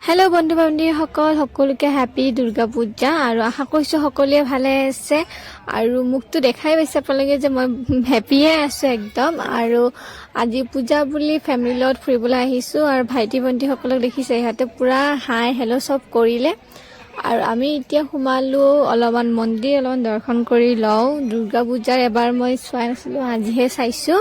Hello' বন্ধু বান্ধৱীসকল, সকলোকে happy Durga Puja. আৰু আশা কৰিছোঁ সকলোৱে ভালে আছে। আৰু মোকতো দেখাই পাইছে আপোনালোকে যে মই হেপিয়ে আছোঁ একদম। আৰু আজি পূজা বুলি ফেমিলিৰ লগত ফুৰিবলৈ আহিছোঁ আৰু ভাইটি ভণ্টিসকলক দেখিছে, ইহঁতে পূৰা হাই হেল্ল' চব কৰিলে। আৰু আমি এতিয়া সোমালোঁ, অলপমান মন্দিৰ অলপমান দৰ্শন কৰি লওঁ। দুৰ্গা পূজাৰ এবাৰ মই চোৱাই নাছিলোঁ, আজিহে চাইছোঁ।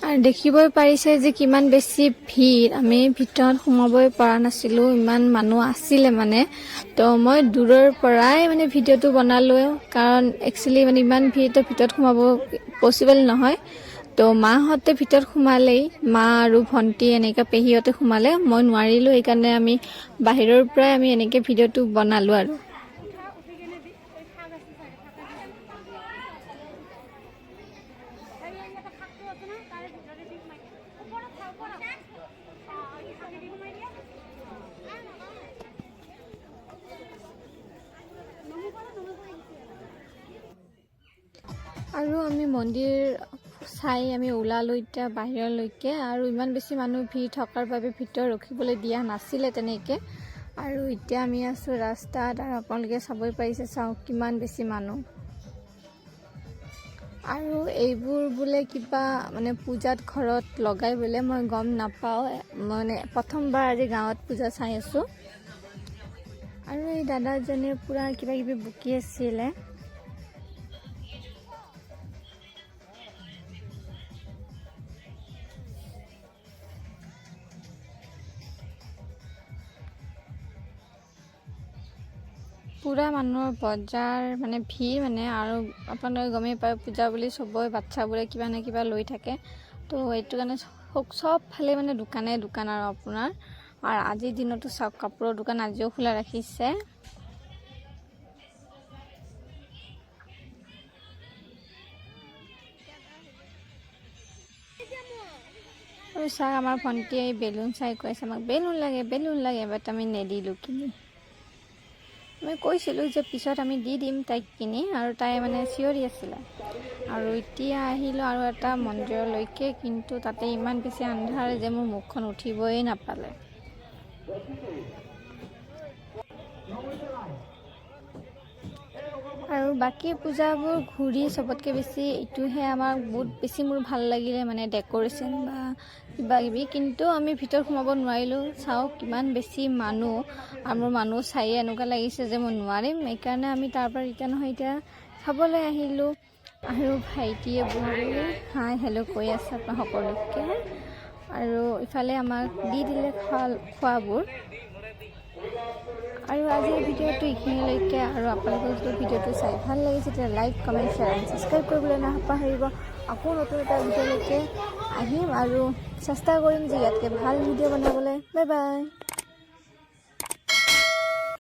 আৰু দেখিবই পাৰিছে যে কিমান বেছি ভিৰ, আমি ভিতৰত সোমাবই পৰা নাছিলোঁ, ইমান মানুহ আছিলে মানে। তো মই দূৰৰ পৰাই মানে ভিডিঅ'টো বনালোঁ, কাৰণ একচুৱেলি মানে ইমান ভিৰ, তো ভিতৰত সোমাব পচিবল নহয়। তো মাহঁতে ভিতৰত সোমালেই, মা আৰু ভণ্টি এনেকৈ পেহীহঁতে সোমালে, মই নোৱাৰিলোঁ। সেইকাৰণে আমি বাহিৰৰ পৰাই আমি এনেকৈ ভিডিঅ'টো বনালোঁ। আৰু আৰু আমি মন্দিৰ চাই আমি ওলালোঁ এতিয়া বাহিৰলৈকে। আৰু ইমান বেছি মানুহ ভিৰ থকাৰ বাবে ভিতৰত ৰখিবলৈ দিয়া নাছিলে তেনেকৈ। আৰু এতিয়া আমি আছোঁ ৰাস্তাত আৰু আপোনালোকে চাবই পাৰিছে, চাওক কিমান বেছি মানুহ। আৰু এইবোৰ বোলে কিবা মানে পূজাত ঘৰত লগাই বোলে, মই গম নাপাওঁ, মানে প্ৰথমবাৰ আজি গাঁৱত পূজা চাই আছোঁ। আৰু এই দাদাজনে পূৰা কিবা কিবি বকি আছিলে। পূৰা মানুহৰ বজাৰ মানে ভিৰ মানে। আৰু আপোনালোকে গমেই পায়, পূজা বুলি চবৰে বাচ্ছাবোৰে কিবা নে কিবা লৈ থাকে। তো এইটো কাৰণে চবফালে মানে দোকানে দোকান। আৰু আপোনাৰ আৰু আজিৰ দিনতো চাওক, কাপোৰৰ দোকান আজিও খোলা ৰাখিছে। আৰু চাওক, আমাৰ ভণ্টিয়ে এই বেলুন চাই কৈ আছে, আমাক বেলুন লাগে, বেলুন লাগে। বাট আমি নিদিলোঁ কিনি। আমি কৈছিলোঁ যে পিছত আমি দি দিম তাইক কিনি, আৰু তাই মানে চিঞৰি আছিলে। আৰু এতিয়া আহিলোঁ আৰু এটা মন্দিৰলৈকে, কিন্তু তাতে ইমান বেছি আন্ধাৰ যে মোৰ মুখখন উঠিবই নাপালে। আৰু বাকী পূজাবোৰ ঘূৰি চবতকৈ বেছি এইটোহে আমাক বহুত বেছি মোৰ ভাল লাগিলে, মানে ডেক'ৰেশ্যন বা কিবা কিবি। কিন্তু আমি ভিতৰত সোমাব নোৱাৰিলোঁ। চাওক কিমান বেছি মানুহ, আৰু মোৰ মানুহ চায়ে এনেকুৱা লাগিছে যে মই নোৱাৰিম। সেইকাৰণে আমি তাৰ পৰা ৰিটাৰ্ণ হৈ এতিয়া চাবলৈ আহিলোঁ। আৰু ভাইটিয়ে বহি হাই হেল্ল' কৈ আছে আপোনাৰ সকলোকে। আৰু ইফালে আমাক দি দিলে খোৱাবোৰ। আৰু আজিৰ ভিডিঅ'টো এইখিনিলৈকে। আৰু আপোনালোকৰ যদি ভিডিঅ'টো চাই ভাল লাগিছে, তেতিয়া like, comment, share and subscribe কৰিবলৈ নাপাহৰিব। আকৌ নতুন এটা ভিডিঅ'লৈকে আহিম আৰু চেষ্টা কৰিম যে ইয়াতকৈ ভাল ভিডিঅ' বনাবলৈ। Bye bye.